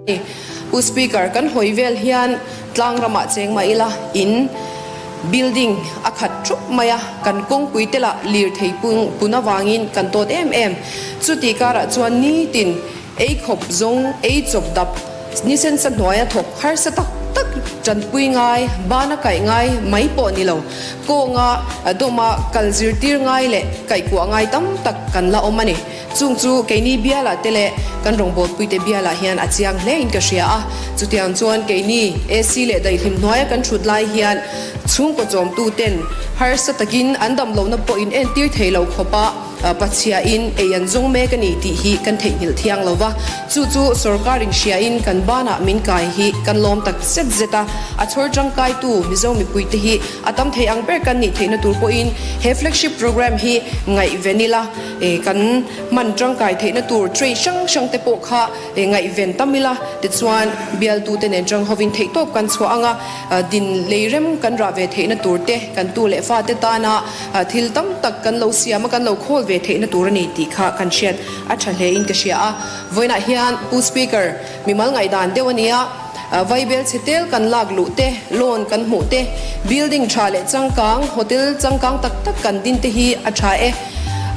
Pu Speaker, kan hawi vel hian tlang ramah cheng mah ila in building a khat thup mai a, kan kawngpui te lah lirthei pun avangin kan tawt em em. Chutih karah chuan nitin ei khawp zawng, ei chawp dap, nisen sa hnuaia thawk harsa tak tak tanpui ngai, bana kaih ngai mai pawh ni lo, kawnga dawma kal zirtir ngai leh kaihkuah ngai tam tak kan la awm a ni. Chung chu keini bialah te leh kan rawngbawlpuite bialah hian a chiang hle in ka hria a. Chutiang chuan keini AC leh daihlim hnuaia kan thut lai hian chhungkaw chawmtu ten harsa takin an damlohna pawh in entir thei lo khawpa Pathiain ei an zawng mek a ni tih hi kan theihnghilh thiang lo va. Chu chu sorkar in hria in kan banah min kai hi kan lawm tak zet zet a. A chhawr tangkaitu Mizo mipuite hi a tam thei ang ber kan nih theihna tur pawhin he flagship programme hi ngaihven ila. Kan hman tangkai theihna tur trade hrang hrang te pawh kha ngaihven tam ila, tichuan bialtute nen tang hovin theihtawp kan chhuah anga din leirem kan rah ve theihna tur te, kan tu leh fate tana thil tam tak kan lo siam a, kan lo khawl ve theihna tur a ni tih kha kan hriat a tha hle in ka hria a. Vawiinah hian Pu Speaker, mimal ngaihdan deuh a nia. Vaibel chhe tel kan lak luh te, loan kan hmuh te, building tha leh changkang, hotel changkang tak tak kan din te hi a tha e.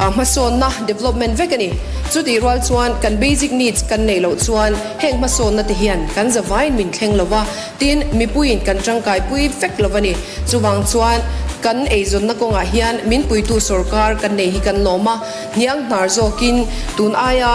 Hmasawnna, development, vek a ni. Chutih rual chuan kan basic needs kan neih loh chuan heng hmasawnna te hian kan zavaiin min thleng lo va, tin mipuiin kan tangkaipui vek lo a ni. Chuvang chuan kan eizawnna kawngah hian min puitu sorkar kan nei hi kan lawm a, hniang hnar zawkin tun aia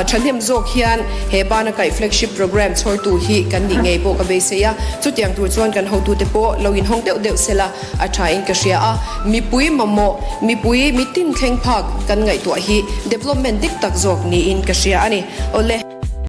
Thahnem zawk hian he bana kaih flagship programme chhawrtu hi kan nih ngei pawh ka beisei a, chutiang tur chuan kan hotute pawh lo inhawng deuh deuh sela a thain ka hria a, mipui mamawh, mipui mitin thleng phak kan ngaihtuah hi development dik tak zawk niin ka hria a ni. Awle.